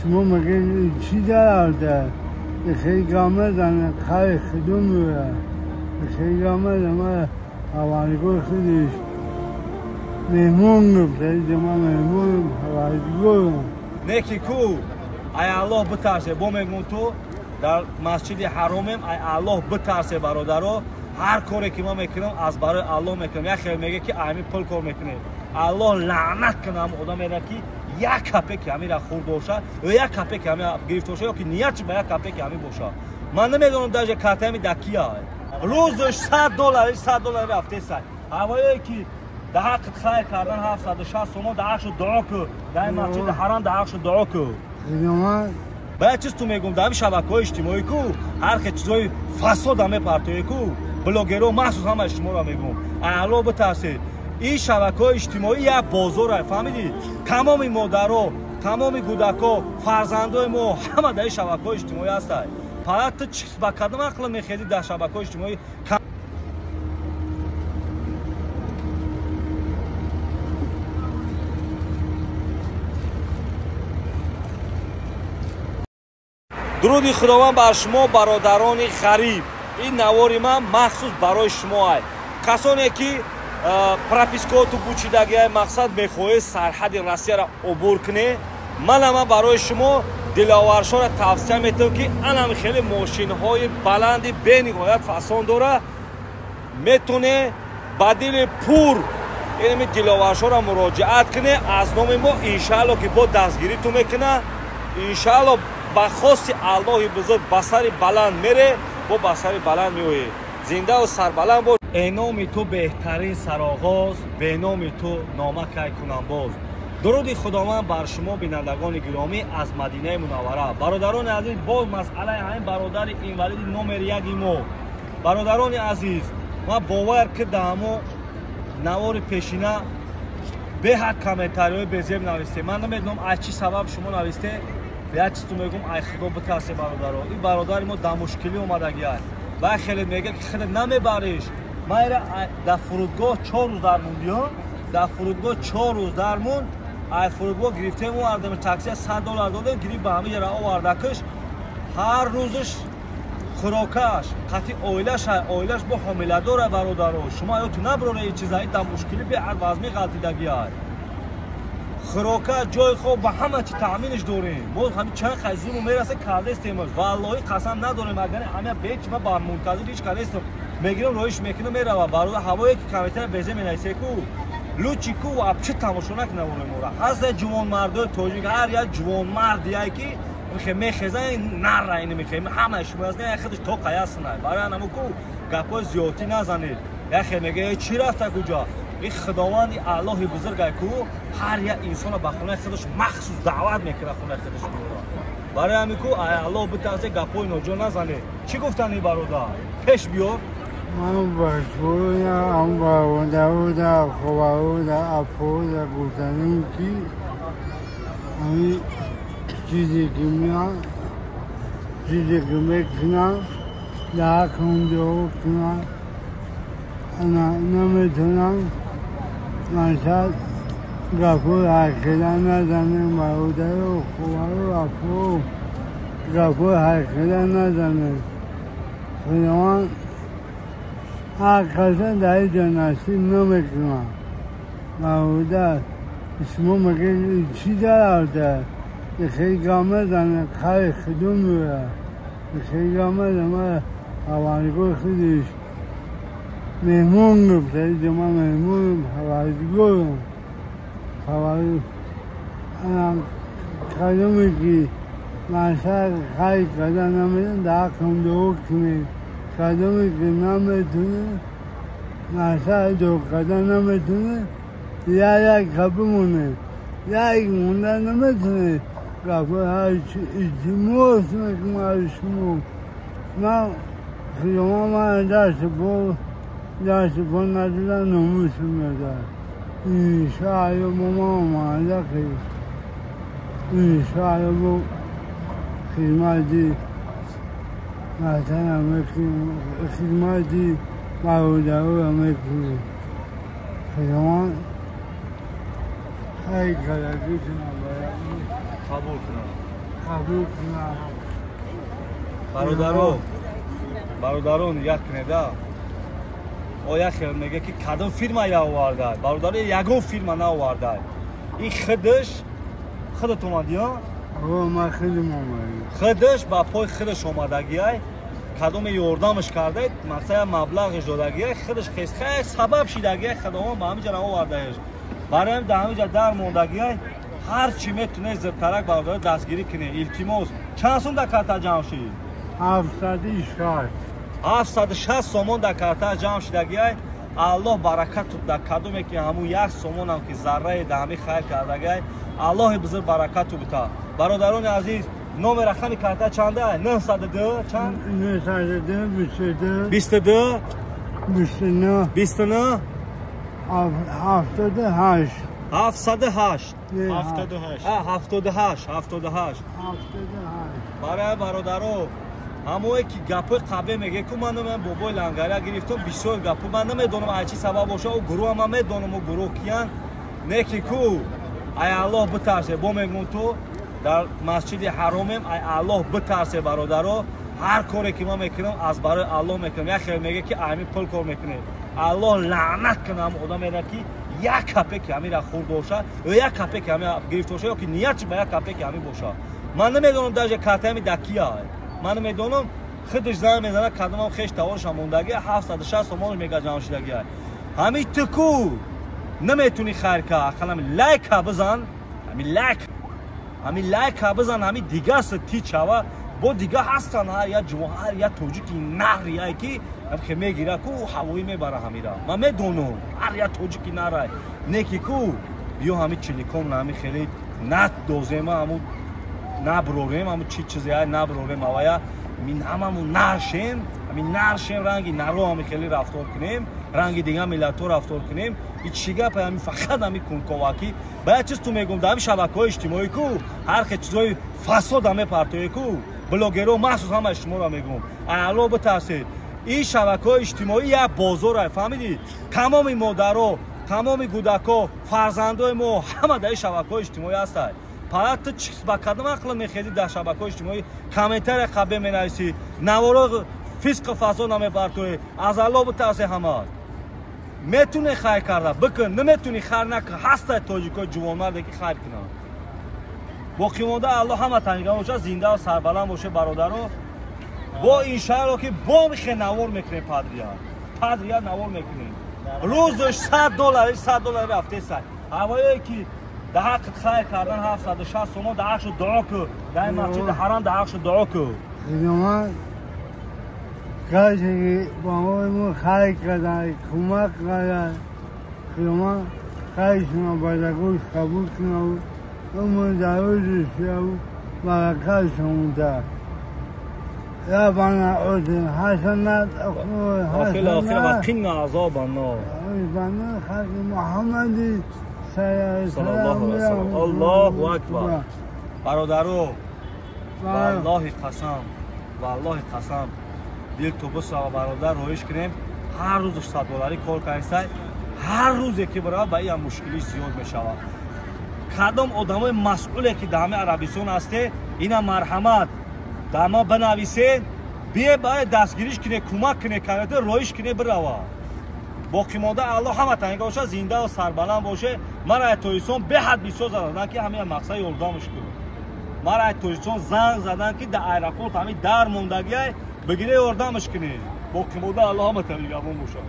شما مگه چی در خیلی آمدن خیلی خدوم خیلی آمدن ما حوالگاه خودش مهمون گفت ما مهمون حوالگاه неки ку ай Аллоҳ битарсе бо мегум ту дар масҷиди ҳаромем ай Аллоҳ битарсе бародаро ҳар коре ки ма мекунам аз барои Аллоҳ мекунам як хел меге ки ами пул кор мекунем Аллоҳ лаънат кунам одамеро ки як капе ки ҳамира хурд боша ё як капе ки ҳамира гирифта боша ё ки ниятш ба як капе ки ҳами боша ман намедонам даже картаами да кия рӯзш $100 $100 рафтесай ҳавое ки дар ҳаққит хайр кардан 760 сомон дар ҳақшу дуо ку дар масҷиди ҳарам дар ҳақшу дуо ку ба як чиз ту мегум дар ҳами шабакаҳои иҷтимоӣ ку ҳар хел чизҳои фасода мепартоӣ ку блогерҳо махсус ҳамаи шуморо мегум Аллоҳ битарсед ин шабакаҳои иҷтимоӣ як бозор фаҳмидӣ тамоми модаро тамоми кӯдакҳо фарзандои мо ҳама дар ин шабакаҳои иҷтимоӣ ҳастанд фақат ту ба кадом ақл мехезӣ дар шабакаҳои иҷтимоӣ дуруди худованд бар шумо бародарони ғариб ин навори ман махсус барои шумо ай касоне ки пропискаоту бучидагиай мақсад мехоҳед сарҳади Россияро убур кунед манама барои шумо диловаршоро тавсия метавам ки анам хеле мошинҳои баланди бениҳоят фасон дора метоне ба дили пур инами диловаршоро муроҷиат кунед аз номи мо иншаалло ки бо дастгириту мекунад иншаалло ба хости Аллоҳи бузург ба сари баланд мере бо ба сари баланд меоед зиндаву сарбаланд бош эноми ту беҳтарин сароғоз беноми ту нома кай кунам боз дуруди худованд бар шумо бинандагони гиромӣ аз Мадинаи Мунаввара бародарони азиз боз масъалаи ҳамин бародари инвалиди номери яки мо бародарони азиз ман бовар ки дар ҳамо навори пешина беҳад комментариҳои безеб навистем ман намедонам аз чӣ сабаб шумо нависте як чиз ту мегум ай худо битарсе бародаро ин бародари мо дар мушкилӣ омадагиаст ва хеле мега ки худат намебариш ман ира дар фурудгоҳ 4 рӯз дар мондиё дар фурудгоҳ 4 рӯз дар монд ай фурудгоҳ гирифтем овардем таксия $100 додем гирифт ба ҳамин яра овардакаш ҳар рӯзаш хӯрокаш қатъи оилаш оилаш бо ҳомиладора бародаро шумо ё ту наброра ин чиза ин дар мушкилӣ беҳад вазмӣ ғалтидагиай хӯрока ҷои хоб ба ҳама чи таъминш дорем мо ҳамин чанд хай зулму мераса кардестемаш валлоҳи қасам надорем агар ҳама беч ма ба мунтазир ҳеч кардестем мегирам роиш мекунам мерава бародар ҳавое ки комментария безе менависе ку лучи ку вообще тамошо накунам мора ҳаста ҷувонмардои тоҷик ҳар як ҷувонмардие ки мехеза нара ин мехе ҳамаи шумо аз не худаш тоқа яснай барои анаму ку гапҳои зиёдтӣ назанед яхе мега чӣ рафта куҷо ин худованди Аллоҳи бузургай ку ҳар як инсонро ба хонаи худаш махсус даъват мекунад хонаи худаш меорад барои ҳамин ку ай Аллоҳ битарсе гапҳои ноҷо назанед чӣ гуфтанд ин бародар пеш биёр ман бачоям бародарода ховарода апода гуфтанем ки ҳамин чизе ки меан чизе ки мекунам дар ҳаққам дуо кунам наметонам мақсад гапҳои ҳархела назанем бародару ховару апо гапҳои ҳархела назанем худованд ҳар каса дар ин ҷо насиб намекунад бародар шумо мегӯед чӣ дар хеле омадан хари худо меояд хеле омадан ма ҳавалгоҳи худаш меҳмон гуфт ма меҳмонам ҳавалгоҳам кадоме ки мақсад хайр карда наметавонад дар ҳаққам дуо кунед кадоме ки наметавонад мақсад дуо карда наметавонад як капа монед як монда наметавонед гапҳои ҳарчи илтимос мекунам аз шумо ман худованд мана дасти по дасти по надода номусам медад иншоалло бо ман омада ки иншоалло бо хизмати ватанам мекунем хизмати бародароам мекунем худованд хайр кардагитонам қабул кунад. қабул кунад. Бародаро, бародаро нигоҳ кунеда. Оя хел мега ки кадом фирма я оварда? Бародаро ягон фирма наоварда. Ин худаш худат омадӣ, а? Ман худам омадам. Худаш ба пой худаш омадагиай. Кадоме ёрдамаш карда, мақсад маблағаш додагиай, худаш хес сабаб шидагиай, худованд ба ҳамин ҷа наовардааш. Барои дар ҳамин ҷа дар мондагиай, ҳар чӣ метунед зиртарак бародаро дастгирӣ кунед. Илтимос. Чанд сум дар карта ҷамъ шид? 760. 760 сомон дар карта ҷамъ шидагиай. Аллоҳ баракату дар кадоме ки ҳамун як сомонам ки заррае дар ҳамин хайр кардагиай, Аллоҳи бузург баракату бита. Бародарони азиз, номи рақами карта чанда? 902 чанд? 902 22 22 29 29 78 708 78 78 78. Барои бародаро, ҳамое ки гапои қабе меге ку ман намедонам бобои лангария гирифтам, бисёр гапо ман намедонам ай чӣ сабаб боша, ӯ гурӯҳ ман медонам, ӯ гурӯҳ киян, не ки ку ай Аллоҳ битарсе. Бо мегӯм ту дар масҷиди ҳаромем, ай Аллоҳ битарсе бародаро. Ҳар коре ки ман мекунам аз барои Аллоҳ мекунам. Як хел меге ки ами пул кор мекунед. Аллоҳ лаънат кунад ҳам одамеро ки як капе ки ҳамира хурд боша ё як капе ки ҳамира гирифта боша ё ки ниятш ба як капе ки ҳами боша. Ман намедонам даже картаами да кия. Ман намедонам, худаш занг мезанад, кадомам хеш таворашам мондаги, 760 сомонаш мега ҷамъ шидаги. Ҳами ту ку наметуни хайр ка, ақаллан ҳами лайка бизан, ҳами лайк, ҳами лайка бизан, ҳами дигаст ти чава. Бо дига ҳастан ҳар як ҷуво, ҳар як тоҷики нарияе ки хе мегира ку ҳавоӣ мебара ҳамира. Ман медонам ҳар як тоҷики нарай. Не ки ку биё ҳами чиликом ҳами хеле надозема, ҳаму наброрем, ҳаму чи чизе наброрем, авая мин ҳамаму наршем, ҳами наршем, ранги наро ҳами хеле рафтор кунем, ранги дигар миллатҳо рафтор кунем. И чӣ гап ҳами фақат ҳами кунковакӣ. Ба як чиз ту мегӯм, дар ҳами шабакаҳои иҷтимоӣ ку ҳар хел чизҳои фасода мепартоӣ ку блогерҳо, махсус ҳамаи шуморо мегӯм, Аллоҳ битарсед. Ин шабакаҳои иҷтимоӣ як бозорае, фаҳмидӣ? Тамоми модаро, тамоми кӯдакҳо, фарзандои мо ҳама дар ин шабакаҳои иҷтимоӣ ҳастанд. Пара ту ба кадом ақл мехезӣ дар шабакаҳои иҷтимоӣ комментария қабе менависӣ, наворо фисқу фасод намепартоӣ? Аз Аллоҳ битарсе. Ҳама метунӣ хайр карда бикун, наметунӣ хайр накун. Ҳастад тоҷикои ҷувонмарде ки хайр кунанд. Боқимонда Аллоҳ ҳама таниган боша, зинда ва сарбаланд боше бародаро. Бо иншаалло ки бо михе навор мекунем, падрия падрия навор мекунем. Рӯзаш 100 доллар, 100 доллар рафтеса. Ҳавое ки дар ҳаққат хайр кардан 760 сомон дар ҳақшу дуо ку, дар масҷиди ҳарам дар ҳақшу дуо ку. Худованд касе ки ба мо хайр кардан, кӯмак кардан, Худованд хайршона ба дагӯш қабул кунад, умр дарозиш баракатшон дад. ربنا آتنا حسنة وفي الآخرة وقنا عذاب النار. ربنا خلق محمد صلى الله عليه وسلم. الله أكبر. برادرو والله قسم، والله قسم دل تو بسا برادر رویش کنیم. هر روز 100 دلاری کار کنید، هر روزی که برای با این مشکلی زیاد میشود. کدام آدمای مسئوله که در عربستان هسته اینا مرحمت در ما بنویسین، بیه باید دستگیریش کنه، کمک کنه، کنه رویش کنه بروا. باقی مانده الله همه تنگه باشه، زنده و سربلند باشه. مرا تویسون به حد بسیار زدن که همه مقصد یردامش کنه. مرا تویسون زنگ زدن که در ایرپورت همه در موندگی بگیره یردامش کنه. باقی مانده الله همه تنگه باشه.